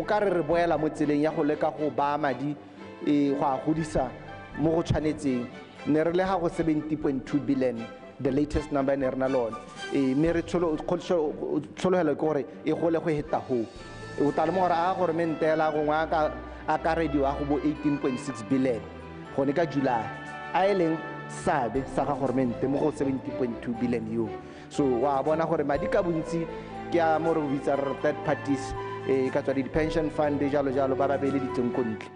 O ka re re boela mo tseleng ya go leka go baya madi go a godisa mo go tshwanetseng. Ne re le ga go 70.2 billion, the latest number ne re na le one, mme re tshologelo ke gore e gole go heta ho. O tla lemoga gore a goromente hela gongwe a ka akarediwa go bo 18.6 billion gone ka July, a e leng seabe sa ga goromente mo go 70.2 billion eo. So wa bona gore madi ka bontsi ke a mo re bitsa re third parties, ka tswa di-pension fund jalo jalo ba ba beeleditseng ko ntle.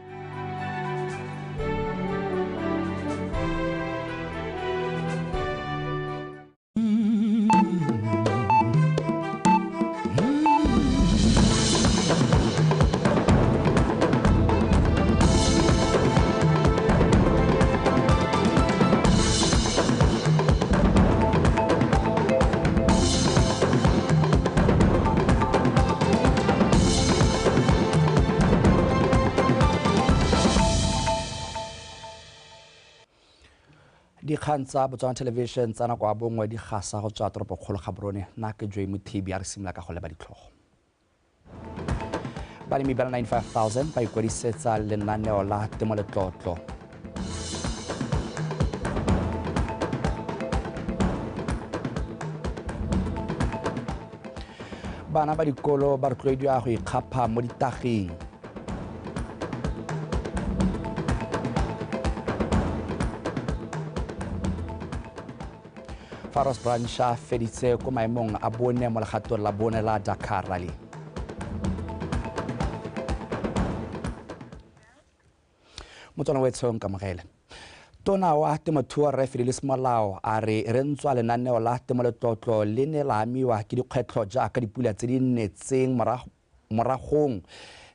Dikgang tsa Botswana Television tsa nako ya bongwe di gasa go tswa toropokgolo Gaborone. Nna ke Joy Mothibi, a re simolola ka go leba ditlhogo. Balemi ba le 95,000 ba ikwadisetsa lenaneo la temoletlotlo. Bana ba dikolo ba rotloediwa go ikgapha mo ditageng. Faros Branch a feditse ko maemong a bone mo legatong la bone la Dakar Rally. Motswana wetsho nkamogele. Tona wa temothuo Rre Fidelis Molao a re re ntswa lenaneo la temoletlotlo le ne la amiwa ke dikgwetlho jaaka dipula tse di netseng moragong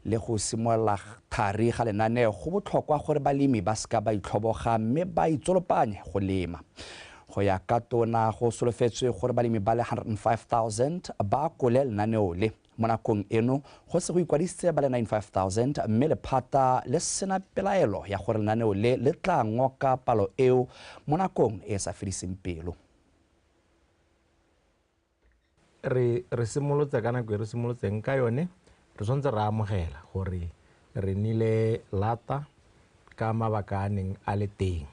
le go simolola thari ga lenaneo. Go botlhokwa gore balemi ba seka ba itlhoboga mme ba itsolopanye go lema. Go ya ka tona go solofetswe gore balemi ba le 105,000 ba akole lenaneo le. Mo nakong eno go se go ikwadisitse ba le 95,000 mme lephata le sena pelaelo ya gore lenaneo le le tla ngoka palo eo mo nakong e sa fediseng pelo. Re simolotse ka nako e re simolotseng ka yone, re tshwanetse re amogela gore re nnile lata ka mabaka a neng a le teng.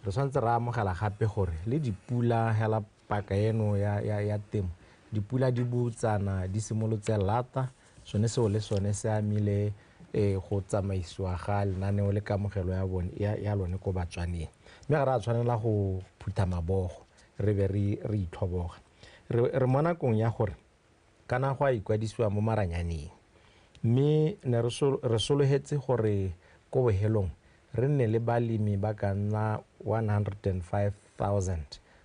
Re tshwanetse re amogela gape gore le dipula hela paka eno ya temo, dipula di botsana di simolotse lata, sone seo le sone se amile go tsamaisiwa ga lenaneo le kamogelo ya bone ya lone ko Batswaneng. Mme ga re a tshwanela go phutha mabogo re be re itlhoboga. Re mo nakong ya gore kana go a ikwadisiwa mo maranyaneng, mme ne re sologetse gore ko bohelong re nne le balemi ba ka nna 105,000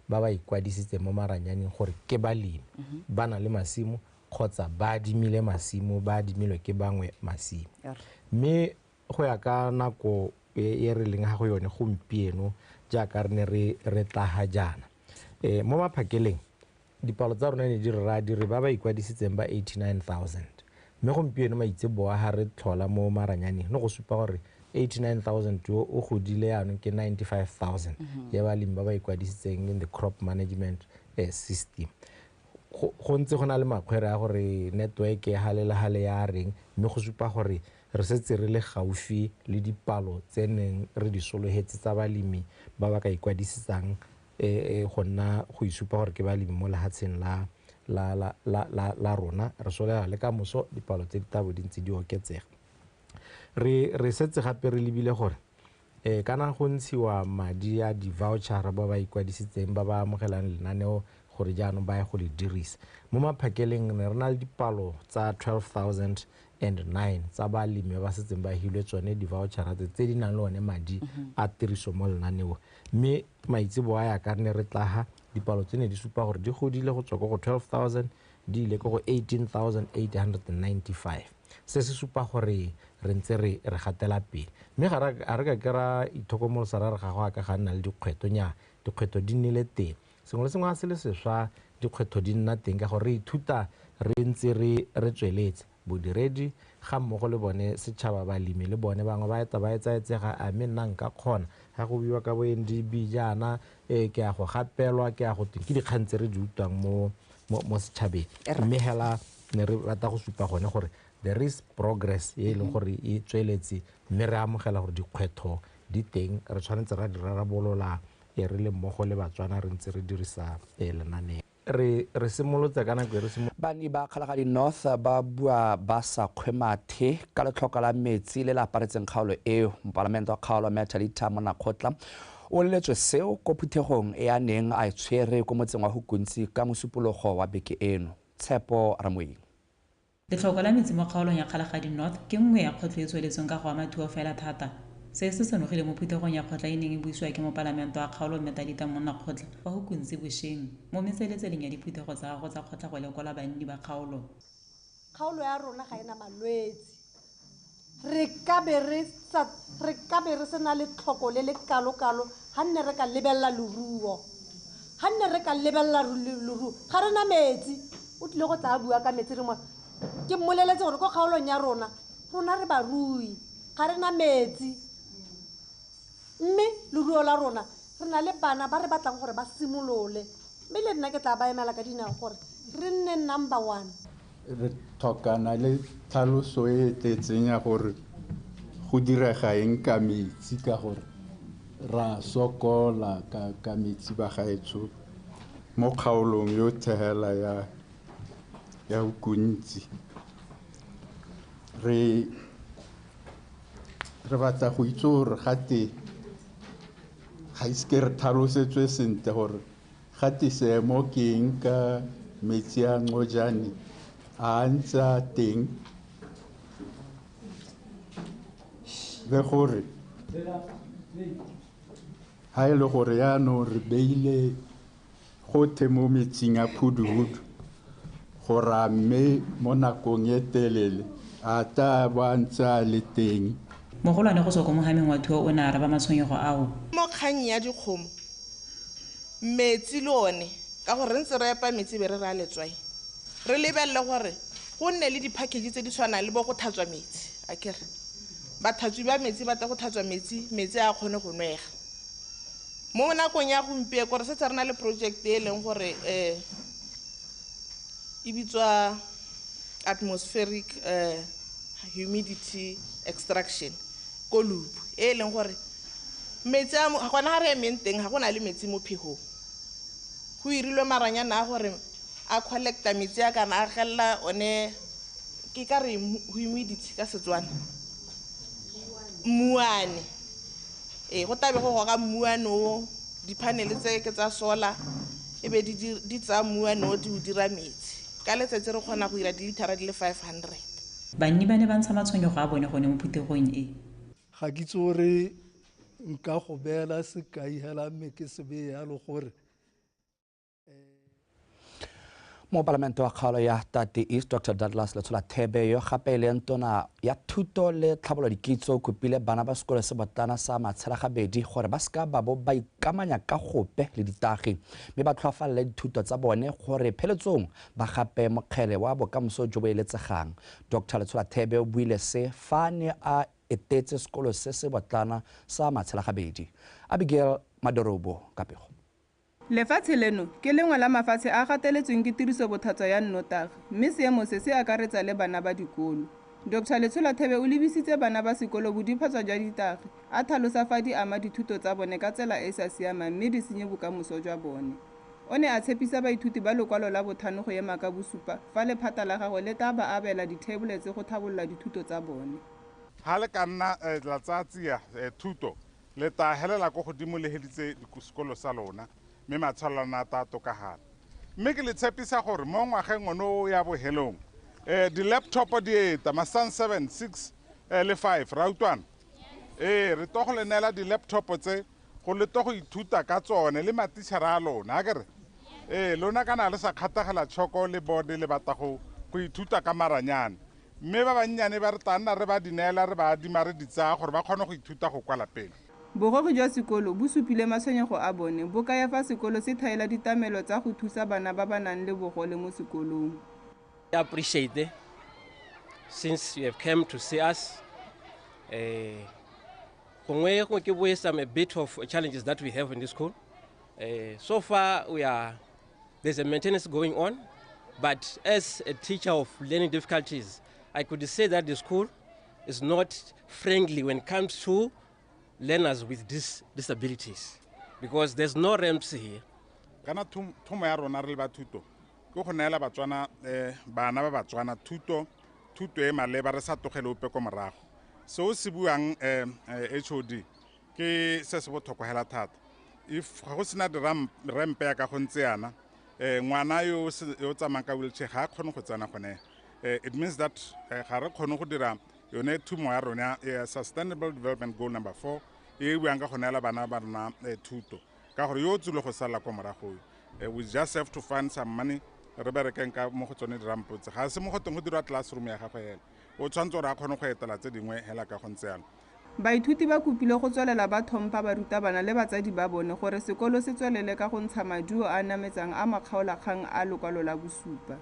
ba ba ikwadisitse mo maranyaneng gore ke balemi, ba na le masimo kgotsa ba adimile masimo, ba adimilwe ke bangwe masimo. Mme go ya ka nako e re leng ga go yone gompieno jaaka re ne re tlaga jaana, mo maphakeleng dipalo tsa rona ne di re raya di re ba ba ikwadisitseng ba 89,000, mme gompieno maitseboa ga re tlhola mo maranyaneng ne go supa gore 89,000 yo o godile jaanong ke 95,000 ya balemi ba ba ikwadisitseng in the crop management system. Go ntse go na le makgwere a gore network e gale le gale ya reng, mme go supa gore re setse re le gaufi le dipalo tse neng re di sologetse tsa balemi ba ba ka ikwadisetsang go nna go isupa gore ke balemi mo lefatsheng la rona. Re solega le ka moso dipalo tse di tla bo di ntse di oketsega. Re setse gape re lebile gore kana go ntshiwa madi a di-voucher ba ba ikwadisitseng ba ba amogelang lenaneo gore jaanong ba ye go le dirisa. Mo maphakeleng ne re na le dipalo tsa 12,009 tsa balemi ba ba setseng ba hilwe tsone di-voucher tse di nang le one madi a tiriso mo lenaneong. Mme maitseboa a yaka ne re tlaga dipalo tse ne di supa gore di godile go tswa ko go 12,000 di ile ko go 18,895. Se se supa gore re ntse re gatela pele, mme ga re ka ke ra itlhokomolosa ra re ga go a ka ga nna le dikgwetlho. Nnyaa, dikgwetlho di nnile teng, sengwe le sengwe ga se le sešwa dikgwetlho di nna teng ka gore re ithuta re ntse re tsweletse. Bodiredi ga mmogo le bone setšhaba, balemi le bone bangwe ba eta ba etsaetsega, a mme nna nka kgona ga go buiwa ka bo NDB jaana, ke a go gapelwa, ke a go teng, ke dikgang tse re di utlwang mo setšhabeng. Mme hela ne re rata go supa gone gore There is progress e leng gore e tsweletse, mme re amogela gore dikgwetlho di teng, re tshwanetse ra di rarabolola re le mmogo le Batswana re ntse re dirisa lenaneo. Re simolotse ka nako e re Banni ba Kgalagadi North ba bua ba sa kgwe mathe ka letlhoko la metsi le le aparetseng kgaolo eo. Mopalamente wa kgaolo Mme Thalita Monnakgotla o leletswe seo ko phuthegong e a neng a e tshwere ko motseng wa Hukuntsi ka mosupologo wa beke eno. Tshepo Ramoeng. Letlhoko la metsi mo kgaolong ya Kgalagadi North ke nngwe ya kgwetlho e tsweletsweng ka go ama thuo fela thata. Se se senogile mo phuthegong ya kgotla e neng e buisiwa ke mopalamente wa kgaolo Mme Talita Monnakgotla wa Hukuntsi bošeng mo metseletseleng ya diphuthego tsa gagwe tsa kgotla go lekola banni ba kgaolo. Kgaolo ya rona ga ena malwetse. Re ka be re sena letlhoko le le kalo-kalo ga nne re ka lebelela leruo. Ga nne re ka lebelela leruo, ga re na metsi. O tlile go tla bua ka metsi re mo ke mmoleletse gore ko kgaolong ya rona, rona re barui, ga re na metsi. Mme leruo la rona re na le bana ba re batlang gore ba simolole, mme le nna ke tla ba emela ka dinao gore re nne number 1. Re tlhokana le tlhaloso e e tletseng ya gore go direga eng ka metsi, ka gore ra sokola ka metsi ba gaetsho mo kgaolong yotlhe hela ya Hukuntsi. Re batla go itse gore gate ga ise ke re tlhalosetswe sentle gore gate seemo ke eng ka metsi a Ncojane a ntse a teng, le gore ha e le gore jaanong re beile gothe mo metsing a phuduhudu gore a mme mo nakong e telele a tla bo a ntse a le teng. Mogolwane go tswa ko mohameng wa thuo o ne a araba matshwenyego ao. Mo kgang ya dikgomo, metsi le one, ka gore re ntse re epa metsi be re re a letswai, re lebelele gore go nne le di-package tse di tshwanang le bo go tlhatswa metsi. Akere batlhatswi ba metsi ba tla go tlhatswa metsi, metsi a kgone go nwega. Mo nakong ya gompieno re setse re na le project e leng gore e bitswa atmospheric humidity extraction ko loop, e leng gore metsi a gona ga re emeng teng ga go na le metsi mo phegong. Go irilwe maranyana a gore a collecta metsi a kana a gelela one, ke ka re humidity ka Setswana, mmuane. Go tlabe go goga mmuane o, di-panel tse ke tsa solar e be di tsaya mmuane o di o dira metsi. Ka letsatsi re kgona go dira dilitara di le 500. Banni ba ne ba ntsha matshwenyego a bone gone mo phuthegong e. Ga ke itse gore nka go beela sekai hela mme ke se beye yalo gore Mopalamente wa kgaolo ya Tati East Dr Douglas Letsholathebe yo gape e leng tona ya thuto le tlhabololo dikitso o kopile bana ba sekolo se botlana sa Matshelagabedi gore ba seka ba bo ba ikamanya ka gope le ditagi, mme ba tlhoafalele dithuto tsa bone gore pheletsong ba gape mokgele wa bokamoso jo bo eletsegang. Dr Letsholathebe o buile se fa a ne a etetse sekolo se se botlana sa Matshelagabedi. Abigail Madorobo ka pego. Lefatshe leno ke lengwe la mafatshe a gateletsweng ke tirisobotlhaswa ya nnotagi, mme seemo se se akaretsa le bana ba dikolo. Dr Letsholathebe o lebisitse bana ba sekolo bodiphatsa jwa ditagi, a tlhalosa fa di ama dithuto tsa bone ka tsela e e sa siamang mme di senye bokamoso jwa bone. O ne a tshepisa baithuti ba lokwalo la botlhano go ema ka bosupa fa lephata la gagwe le tla ba abela ditheboletse go tlhabolola dithuto tsa bone. Ga le ka nna la tsaya tsia thuto, le tla helela ko godimo le heditse sekolo sa lona, mme matshelo a lona a tla tokafala. Mme ke le tshepisa gore mo ngwageng ono o ya bohelong, di-laptop di eta, ma-Sun 7, 6 le 5, ra utlwana? Re tlo go le neela di-laptop tse go le tlo go ithuta ka tsone le matitjhere a lona, akere? Lona kana le sa kgathagela tšhoko le bone le batla go ithuta ka maranyane. Mme ba bannyane ba re tla nna re ba di neela, re ba adima, re di tsaya gore ba kgone go ithuta go kwala pele. Bogogi jwa sekolo bo supile matshwenyego a bone, bo kaya fa sekolo se thaela ditlamelo tsa go thusa bana ba ba nang le bogole mo sekolong. I appreciate it since you have come to see us. Gongwe go ke boe some a bit of challenges that we have in this school. So far there's a maintenance going on, but as a teacher of learning difficulties, I could say that the school is not friendly when it comes to learners with disabilities, because there's no ramps here. Kana thomo ya rona re le ba thuto ke go neela Batswana, bana ba Batswana thuto e maleba, re sa tlogele ope ko morago. Seo se buang HOD ke se se botlhokwa hela thata. If ga go sena rampe ya ka go ntse yana, ngwana yo o tsamayang ka wheelchair ga a kgone go tsena gone. It means that ga re kgone go dira yone thumo ya rona ya Sustainable Development Goal number 4 e buang ka go neela bana ba rona thuto, ka gore yo o tsile go sala kwa morago. We just have to find some money re berekeng ka mo go tsone dirampo tse. Ga se mo go teng go dirwa classroom ya gagwe hela, o tshwanetse gore a kgone go etela tse dingwe hela ka go ntse yalo. Baithuti ba kopile go tswelela ba tlhompha barutabana le batsadi ba bone gore sekolo se tswelele ka go ntsha maduo a nametsang a makgaolakgang a lokwalo la bosupa.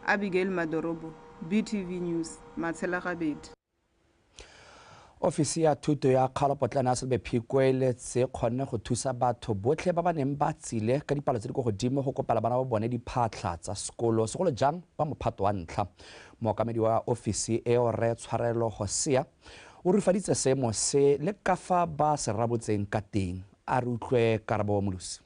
Abigail Madorobo, BTV News, Matshelagabedi. Ofisi ya thuto ya kgaolopotlana ya Selebi Phikwe le tse kgonne go thusa batho botlhe ba ba neng ba tsile ka dipalo tse di kwa godimo go kopela bana ba bone diphatlha tsa sekolo, segolo jang ba mophato wa ntlha. Mookamedi wa ofisi eo Rre Tshwarelo Hosea o rurifaditse seemo se le ka fa ba se rabotseng ka teng. A re utlwe Karabo Molusi.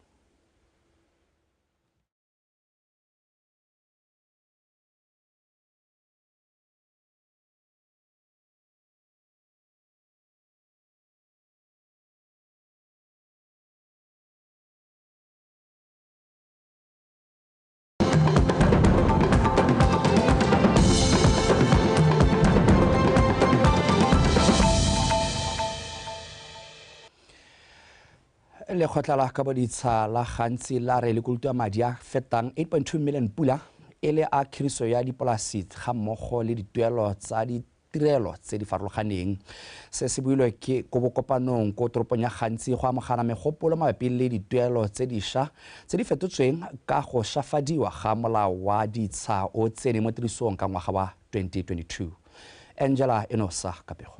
Lekgotla la kaboditsha la gantsi la re le kolotwa madi a fetang 8.2 million pula e le a khiriso ya dipolasi ga mmogo le dituelo tsa ditirelo tse di farologaneng. Se se builwe ke ko bokopanong ko toropong ya Gantsi go amogana megopolo mabapi le dituelo tse dišwa tse di fetotsweng ka go šafadiwa ga molao wa ditsha o tsene mo tirisong ka ngwaga wa 2022. Angela Enosa ka pego.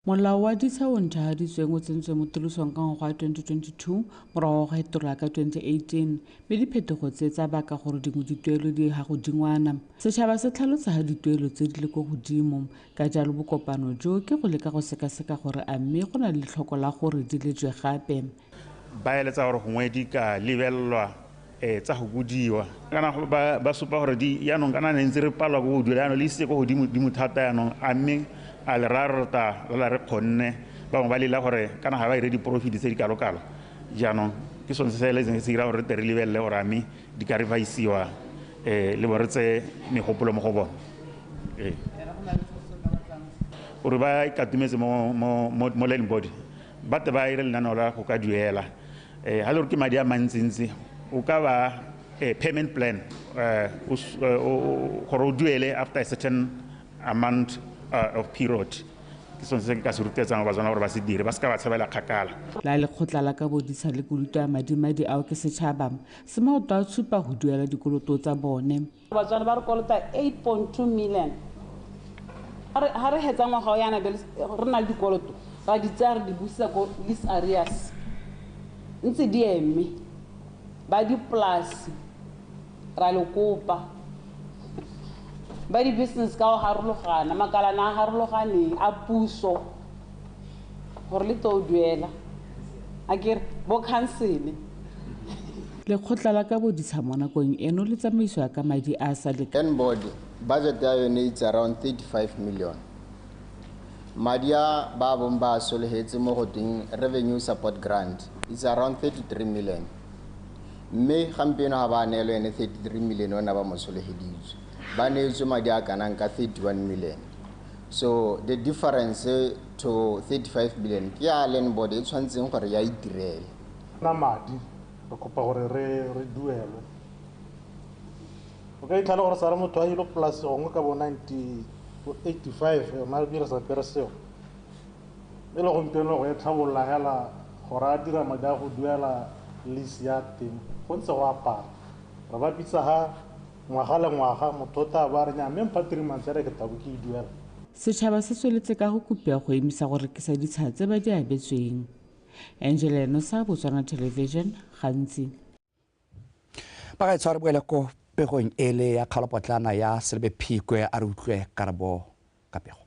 Molao wa ditsha o ntšhahaditsweng o tsentswe mo tirisong ka ngwaga wa 2022 morago ga hetolwa ka 2018, mme diphetogo tse tsa baka gore dingwe dituelo di ga godingwana. Setšhaba se tlhalosa ga dituelo tse di le ko godimo, ka jalo bokopano jo ke go leka go sekaseka gore a mme go na le letlhoko la gore di lejwe gape. Ba eletsa gore gongwe di ka lebelelwa tsa go bodiwa kana ba supa gore di yaanong kana ne ntse re palwa ko go duela, yaanong le isitse ko godimo dimo thata yaanong, a mme a le ra rota la re kgonne. Ba bangwe ba lela gore kana ga ba ire di-profit tse di kalo-kalo. Jaanong ke sone se se eletseng se dira gore re tle re lebelele gore a mme di ka refaisiwa, le bo re tseye megopolo mo go bone. Gore ba ikatumetse mo land board, ba tle ba ire lenaneo la go ka duela. Ga le gore ke madi a mantsintsi, o ka ba payment plan, gore o duele after a certain amount of period. Ke sone se ke ka se rotloetsang Batswana gore ba se dire, ba se ka ba tshabela kgakala. La lekgotla la kaboditsha le koloto ya madimadi ao ke setšhaba se maoto a tshupa go duela dikoloto tsa bone. Batswana ba re kolota 8.2 million. Ha re hetsa ngwaga o yana bele re na le dikoloto, ra di tsaya re di busa ko lease arrears. Ntse di eme ba dipolasi ra le kopa, ba di-business ka go harologana, makalana a harologaneng a puso gore le tlo duela, a kere bo council. Lekgotla la kaboditsha mo nakong eno le tsamaisiwa ka madi a sa le Land board budget ya yone it's around 35 million. Madi a ba bong ba sologetse mo go teng revenue support grant it's around 33 million. Mme gampieno ga ba neelwe ene 33 million ona ba mo sologeditswe, ba neetswe madi a kanang ka 31 million. So the difference to 35 million ke ya land board e tshwanetseng gore ya itirele. Na madi re kopa gore re duelwe. O ka itlhela gore sare motho a ile polasi gongwe ka bo 85 yona re dira sa pere seo. E le gompieno go e tlhabolola hela gore a dira madi a go duela lease ya teng, go ntse go apara. Re ba bitsa ga ngwaga le ngwaga motho o tla ba re nya mme mpha 3 months re ke tla bo ke e duela. Setšhaba se tsweletse ka go kopiwa go emisa go rekisa ditsha tse ba di abetsweng. Angela Enosa, Botswana Television, Gantsi. Ba ga e tshware boele ko Pegong ele ya kgaolopotlana ya Selebi Phikwe a re utlwe karabo ka pego.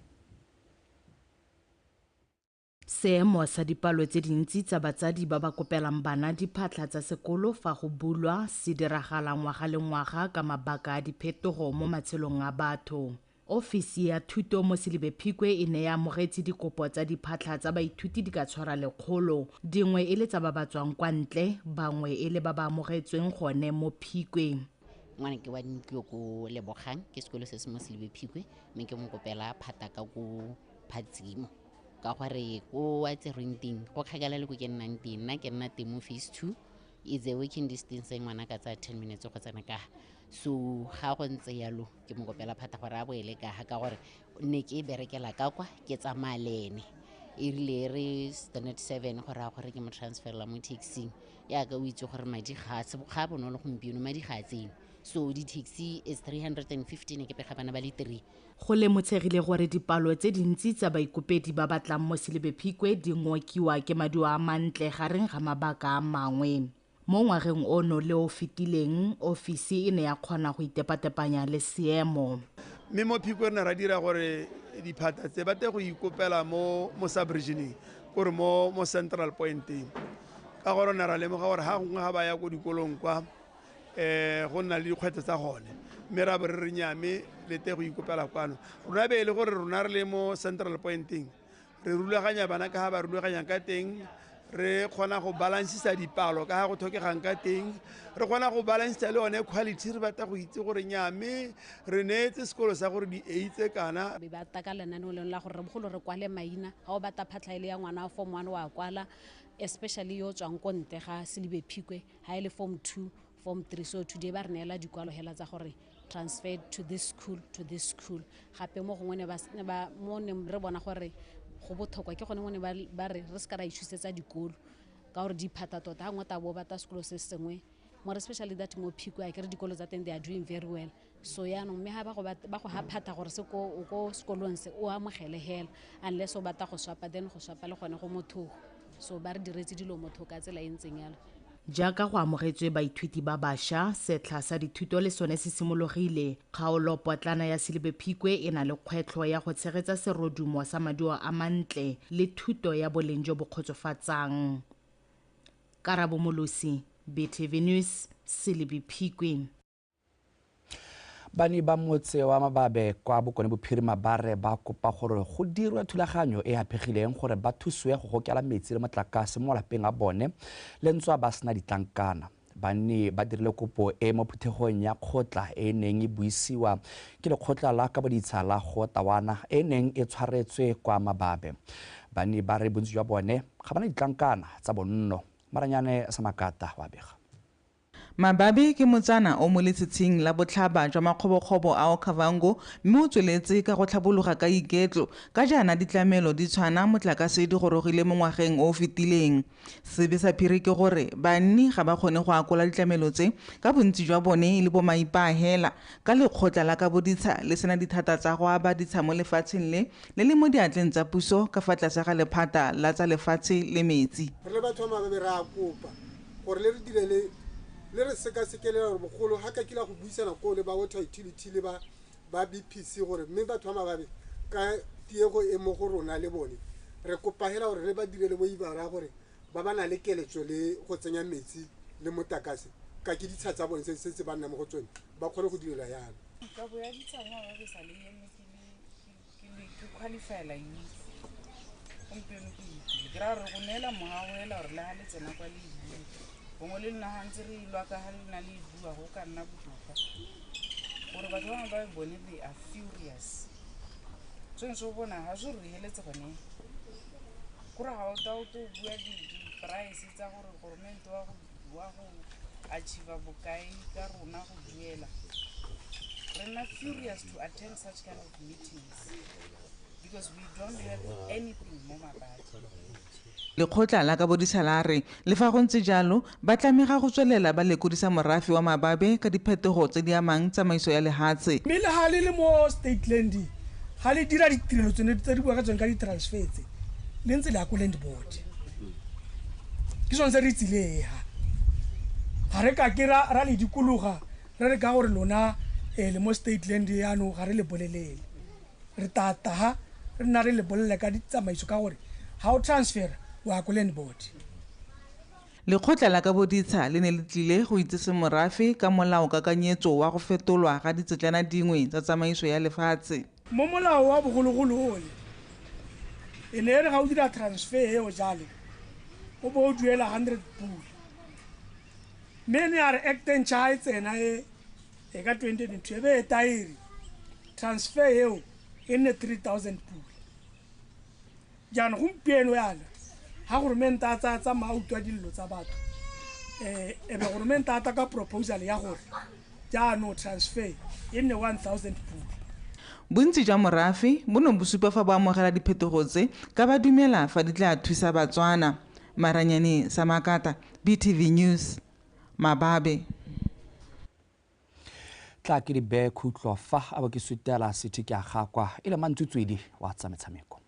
Seemo sa dipalo tse dintsi tsa batsadi ba ba kopelang bana diphatlha tsa sekolo fa go bulwa se diragala ngwaga le ngwaga ka mabaka a diphetogo mo matshelong a batho. Ofisi ya thuto mo Selebi Phikwe e ne ya amogetse dikopo tsa diphatlha tsa baithuti di ka tshwara 100, dingwe e le tsa ba ba tswang kwa ntle, bangwe e le ba ba amogetsweng gone mo Phikwe. Ngwana ke wa ntlo ko Lebogang, ke sekolo se se mo Selebi Phikwe, mme ke mo kopela phata ka ko Phatsimo. Ka gore ko a tserweng teng go kgakala le ko ke nnang teng, nna ke nna teng mo phase 2, is a working distance ngwana ka tsaya 10 minutes go tsena ka. So ga go ntse yalo ke mo kopela phata gore a boele ka ga, ka gore ne ke berekela ka kwa ke tsamaya le ene. E rile re standard 7 gore a gore ke mo transferela mo taxing, yaka o itse gore madi ga a bonolo gompieno, madi ga a tsene. So di-taxi is 315 ke pega bana ba le 3. Go lemotshegile gore dipalo tse dintsi tsa baikopedi ba batlang mo Selebi Phikwe di ngokiwa ke maduo a mantle gareng ga mabaka a mangwe. Mo ngwageng ono le o fetileng, ofisi e ne ya kgona go itepatepanya le seemo. Mme mo Phikwe re ne ra dira gore diphata tse ba te go ikopela mo sub-regioneng, kore mo central pointeng. Ka gore ne ra lemoga gore ga gongwe ga ba ya ko dikolong kwa go nna le dikgwetlho tsa gone, mme ra bo re re nyame le te go ikopela kwano. Rona be e le gore rona re le mo central pointeng, re rulaganya bana ka ga ba rulaganyang ka teng, re kgona go balancisa dipalo ka ga go tlhokegang ka teng, re kgona go balancisa le one quality. Re batla go itse gore nyame re neetse sekolo sa gore di eitse kana. Be ba taka lenaneo leno la gore re bogolo re kwale maina, ga o batla phatlha e le ya ngwana wa form 1 wa kwala, especially yo o tswang ko ntle ga Selebi Phikwe, ga e le form 2, form 3. So today ba re neela dikwalo hela tsa gore transferred to this school, to this school. Gape mo gongwe ne ba mo ne re bona gore go botlhokwa ke gone mo ne ba re re se ka ra ithusetsa dikolo ka gore di phata tota. Ga nngwe ta bo batla sekolo se sengwe, more especially that mo Phikwe a kere dikolo tsa teng they are doing very well. So yaanong mme ga ba go ha phata gore se ko o ko sekolong se o amogele hela, unless o batla go swapa, then go swapa le gone go motho. So ba re diretse dilo motho ka tsela e ntseng yalo. Jaaka go amogetswe baithuti ba bašwa, setlha sa dithuto le sone se simologile. Kgaolo potlana ya Selebi Phikwe e na le kgwetlho ya go tshegetsa serodumo sa maduo a mantle le thuto ya boleng jo bo kgotsofatsang. Karabo Molosi, BTV News, Selebi Phikwe. Bani ba motse wa Mababe kwa Bokone Bophirima ba re ba kopa gore go dirwe thulaganyo e haphegileng gore ba thusiwe go gokela metsi le motlakase mo lapeng a bone le ntswa ba sena ditlankana. Banni ba dirile kopo e mo phuthegong ya kgotla e neng e buisiwa ke lekgotla la kaboditsha la go Tawana e neng e tshwaretswe kwa Mababe. Banni ba re bontsi jwa bone ga bana ditlankana tsa bonno. Maranyane Samakata wa bega. Mababe ke motsana o mo letshitshing la botlhaba jwa makgobokgobo a Okavango, mme o tsweletse ka go tlhabologa ka iketlo ka jaana ditlamelo di tshwana motlakase di gorogile mo ngwageng o o fetileng. Sebe sa phiri ke gore banni ga ba kgone go akola ditlamelo tse ka bontsi jwa bone e le bomaipahela, ka lekgotla la kaboditsha le sena dithata tsa go aba ditsha mo lefatsheng le le le mo diatleng tsa puso ka fa tlase ga lephata la tsa lefatshe le metsi. Re le batho ba Mababe re a kopa gore le re direle le re sekasekele gore bogolo ga ka kila go buisana ko le ba water utility le ba BPC gore mme batho ba Mababe ka tiego e mo go rona le bone re kopa hela gore re ba direle bo ibara gore ba ba na le keletso le go tsenya metsi le motlakase ka ke ditsha tsa bone se se ba nna mo go tsone ba kgone go direla yalo. Ka bo ya ditsha mo Mababe sa le eme ke qualify-ela youth gompieno ke itse ke ra gore go neela moago hela gore le ga le tsena kwa le e bongwe le nna ga ntse re ilwa ka ga le nna le e bua go ka nna botoka gore batho ba bangwe ba bone they are furious. Tshwanetse o bona ga se re heletse gone kore ga o ta o tlo bua di-price tsa gore goromente wa go achieve bokae ka rona go duela. Re nna furious to attend such kind of meetings because we don't have anything mo Mababe. Lekgotla la kaboditsha la re le fa go ntse jalo ba tlamega go tswelela ba lekodisa morafe wa Mababe ka diphetogo tse di amang tsamaiso ya lehatshe. Mme le ga le le mo state land ga le dira ditirelo tsone tse di bua ka tsone ka di-transfer tse le ntse le ya ko land board, ke sone se re tsilega ga re ka ke ra le dikologa Re re ka gore lona le mo state land yaanong ga re le bolelele, re tataga re nna re le bolele ka ditsamaiso ka gore ga o transfer wa ko land board. Lekgotla la kaboditsha le ne le tlile go itsese morafe ka molaokakanyetso wa go fetolwa ga ditsetlana dingwe tsa tsamaiso ya lefatshe. Mo molao wa bogologolo ole e ne e re ga o dira transfer eo jalo o bo o duela 100 pula, mme ne a re act e ntšha ga e tsena e ka 2022 e be e taere transfer eo e nne 3000 pula. Jaanong gompieno yana ga goromente a tsaya tsamaya a utlwa dillo tsa batho, e be goromente a tla ka proposal ya gore jaanong transfer e nne 1000 pula. Bontsi jwa morafe bo ne bo supa fa bo amogela diphetogo tse ka ba dumela fa di tla thusa Batswana. Maranyane Samakata, BTV News, Mababe. Tla ke di beye khutlo fa a bo ke sutela setho ke a gakwa e le mantsutswedi wa tsa metshameko.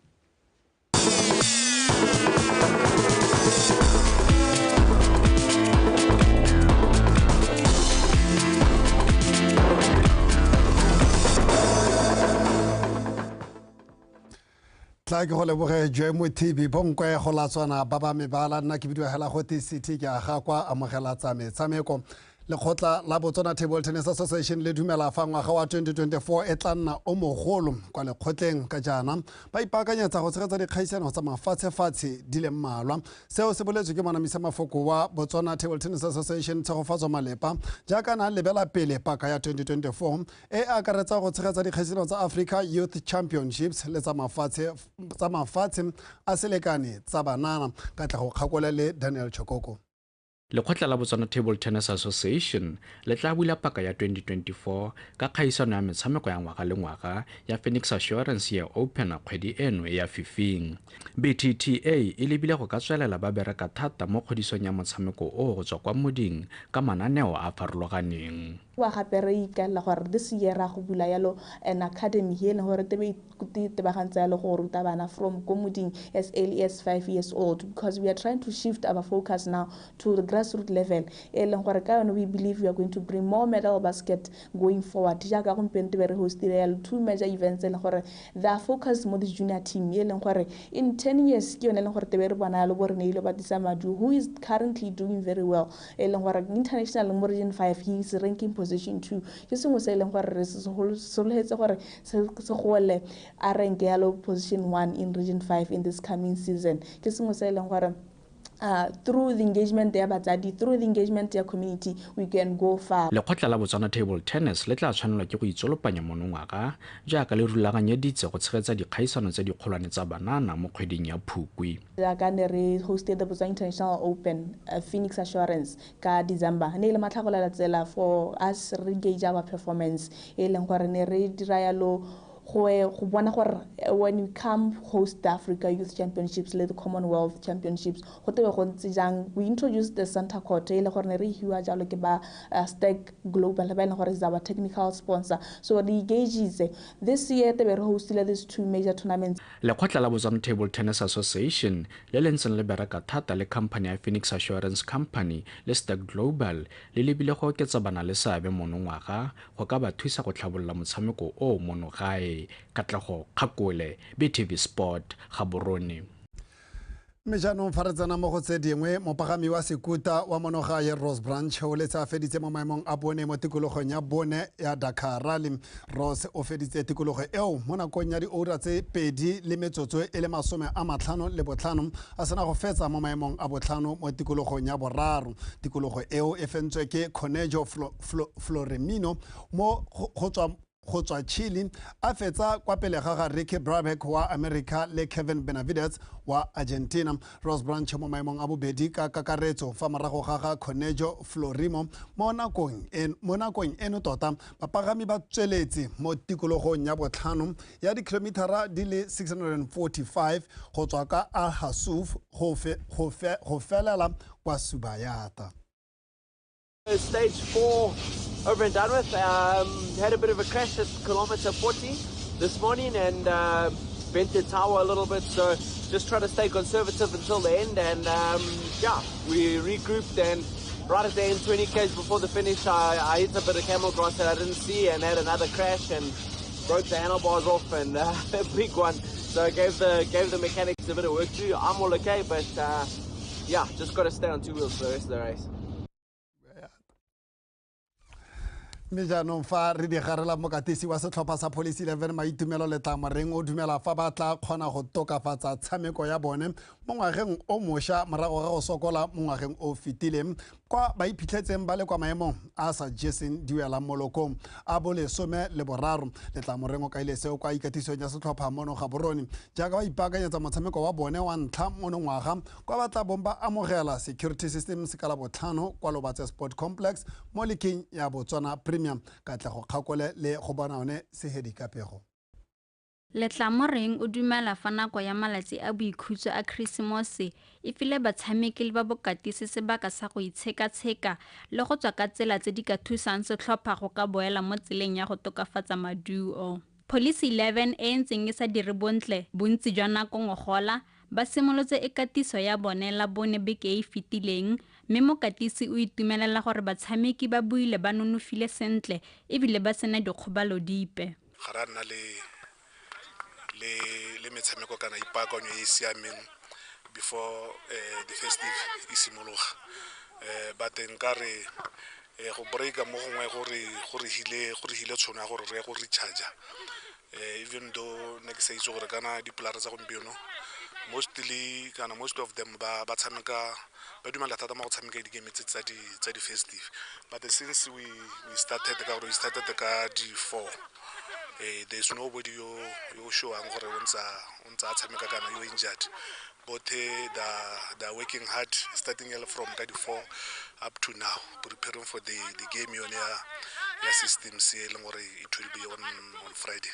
Tla ke go leboge Joy Mothibi bonkwe go latswana ba ba mebala nna ke bidiwa hela go te city ke a ga kwa amogela tsa metshameko. Lekgotla la Botswana Table Tennis Association le dumela fa ngwaga wa 2024 e tla nna o mogolo kwa lekgotleng ka jaana ba ipaakanyetsa go tshegetsa dikgaisano tsa mafatshefatshe di le mmalwa. Seo se boletswe ke monamisa mafoko wa Botswana Table Tennis Association Tshegofatso Malepa jaaka na lebela pele paka ya 2024 e akaretsa go tshegetsa dikgaisano tsa Africa Youth Championships le tsa mafatshe a selekane tsa banana. Katlego Kgakole le Daniel Chokoko. Lekgotla la Botswana Table Tennis Association le tla bula paka ya 2024 ka kgaisano ya metshameko ya ngwaga le ngwaga ya Phoenix Assurance Year Open kgwedi eno e ya fifing. BTTA e lebile go ka tswelela ba bereka thata mo kgodisong ya motshameko o go tswa kwa moding ka mananeo a farologaneng. Wa gape re ikaelela gore this year ra go bula yalo an academy e leng gore tebe itebagantse yalo go ruta bana from ko moding as early as 5 years old, because we are trying to shift our focus now to the grassroots level e leng gore ka yone we believe we are going to bring more medal basket going forward. Jaaka gompieno tebe re hostile yalo two major events e leng gore they are focused mo the junior team e leng gore in 10 years ke yone e leng gore tebe re bona yalo bo re neile Batisa Madu, who is currently doing very well, e leng gore international mo region 5 he is ranking position 2. Ke sengwe se e leng gore re sologetse gore se gole a rank yalo position 1 in region 5 in this coming season. Ke sengwe se e leng gore through the engagement ya batsadi, through the engagement ya community, we can go far. Lekgotla la Botswana Table Tennis le tla tshwanelwa ke go itsolopanya monongwaga jaaka le rulaganyeditse go tshegetsa dikgaisano tse dikgolwane tsa banana mo kgweding ya Phukwi. Jaaka ne re hosted the Botswana International Open Phoenix Assurance ka December, ne e le matlhagolela tsela for us re engage our performance e leng gore ne re dira yalo go bona gore when we come host the Africa Youth Championships le the Commonwealth Championships go tebe go ntse jang. We introduced the Santa Court e le gore ne re hiwa jalo ke ba Stack Global ba e leng gore is our technical sponsor, so re engagise this year tebe re hostile these two major tournaments. Lekgotla la Botswana Table Tennis Association le le ntseng le bereka thata le company ya Phoenix Assurance Company le Stack Global le lebile go oketsa bana le seabe monongwaga go ka ba thusa go tlhabolola motshameko o mono gae. Katlego Kgakole, BTV Sport, Gaborone. Mme jaanong fa re tsena mo go tse dingwe, mopagami wa sekuta wa monogae Ross Branch o letse a feditse mo maemong a bone mo tikologong ya bone ya Dakar Rally. Ross o feditse tikologo eo mo nakong ya dioura tse 2 le metsotso e le 55 a sena go fetsa mo maemong a botlhano mo tikologong ya boraro. Tikologo eo e fentswe ke Conejo Floremino mo go tswa Chile, a fetsa kwa pele ga ga Ricky Brabeck wa America le Kevin Benavides wa Argentina. Ross Branch mo maemong a bobedi ka kakaretso fa morago ga ga Conejo Florimo. Mo nakong eno tota bapagami ba tsweletse mo tikologong ya botlhano ya dikilomitara di le 645 go tswa ka Al Hasuf go felela kwa Subayata. Stage 4 over and done with. Had a bit of a crash at kilometer 40 this morning and bent the tower a little bit, so just try to stay conservative until the end. And yeah, we regrouped and Right at the end, 20 k's before the finish, I hit a bit of camel grass that I didn't see and had another crash and broke the handlebars off, and a big one. So I gave the mechanics a bit of work to do. I'm all okay, but yeah, just got to stay on two wheels for the rest of the race. Mme jaanong fa re digarela mokatisi wa setlhopha sa Police 11 Maitumelo Letlamoreng o dumela fa ba tla kgona go tokafatsa tshameko ya bone mo ngwageng o mošwa morago ga go sokola mo ngwageng o fetileng kwa ba iphitlhetseng ba le kwa maemong a sa jeseng diwelang molokong a bo 13. Letlamoreng o kaile seo kwa ikatisong ya setlhopha mono Gaborone jaaka ba ipaakanyetsa motshameko wa bone wa ntlha mono ngwaga kwa ba tla bong ba amogela Security Systems ka Labotlhano kwa Lobatse Sport Complex mo leking ya Botswana Premium. Katlego Kgakole le go bona one Sehedi ka pego. Letlamoreng o dumela fa nako ya malatsi a boikhutso a Keresemose e file batshameki le ba bokatisi sebaka sa go itshekatsheka le go tswa ka tsela tse di ka thusang setlhopha go ka boela mo tseleng ya go tokafatsa maduo. Police 11 e ntseng e sa dire bontle bontsi jwa nako ngogola ba simolotse ekatiso ya bone la bone beke e fetileng, mme mokatisi o itumelela gore batshameki ba buile ba nonofile sentle ebile ba sena dikgobalo dipe. Ga ra nna le metshameko kana ipaakanyo e e siameng before the festive e simologa. But nka re go breaka mo gongwe go re hile tshono ya gore re ye go recharge. Even though ne ke sa itse gore kana dipolara tsa gompieno mostly kana most of them ba tshameka ba dumela thata mo go tshameka di-game tse tsa di-festive, but since we started ka gore we started ka di-4, there's nobody yo showang gore o ntsa a tshameka kana yo injured. Both they are working hard starting from ka di-4 up to now, preparing for the game yone ya systems e leng gore it will be on Friday.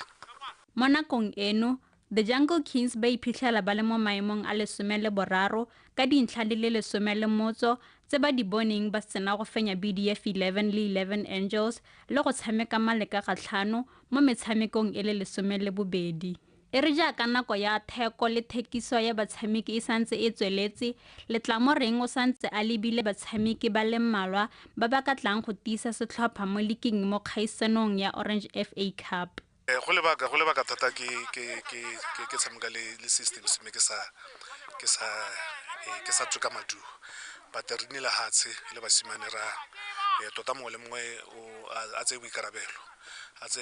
Mo nakong eno, The Jungle Kings ba iphitlhela ba le mo maemong a 13 ka dintlha di le 18 tse ba di boneng ba sena go fenya BDF 11 le 11 Angels le go tshameka maleka ga 5 mo metshamekong e le 12. E re jaaka nako ya theko le thekiso ya batshameki e santse e tsweletse, Letlamoreng o santse a lebile batshameki ba le mmalwa ba ba ka tlang go tiisa setlhopha mo liking mo kgaisanong ya Orange FA Cup. Go lebaka thata ke tshameka le systems mme ke sa tswe ka maduo, but re nnile hatshe le basimane ra tota mongwe le mongwe a tseye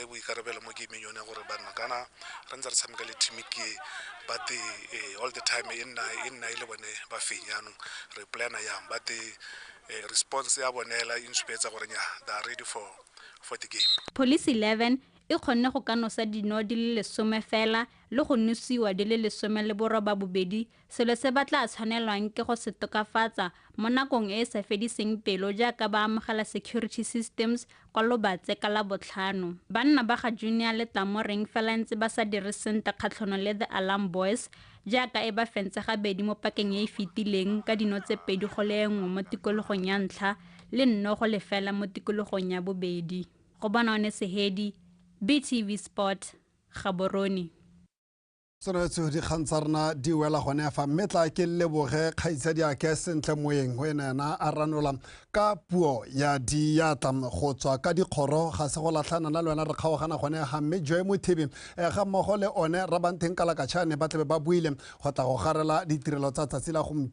boikarabelo mo gameng yone gore banna kana re ntse re tshameka le team ke, but all the time e nna e le bone ba fenya. Jaanong re plana yang, but response ya bone hela e ntshupetsa gore nya they are ready for the game. Police 11 e kgonne go ka nosa dino di le 10 fela le go nosiwa di le 18, selo se ba tla tshwanelwang ke go se tokafatsa mo nakong e e sa fediseng pelo jaaka ba amogela Security Systems kwa Lobatse ka Labotlhano. Banna ba ga Junior Letlamoreng fela ntse ba sa dire sentle kgatlhanong le The Alarm Boys jaaka e ba fentse gabedi mo pakeng e e fetileng ka dino tse 2-1 mo tikologong ya ntlha le 0-0 mo tikologong ya bobedi. Go bona one Sehedi, BTV Sport, Gaborone. Tsonetso dikgang tsa rona di wela gone fa mme tla ke leboge kgaitsadi ake Sentle Moeng go ena a ranola ka puo ya diatla go tswa ka dikgoro ga se go latlhana na le wena re kgaogana gone ga mme Joy Mothibi ga mmogo le one Rabanteng Kalakatšhane ba tlabe ba buile go tla go garela ditirelo tsa tsatsi la gompieno.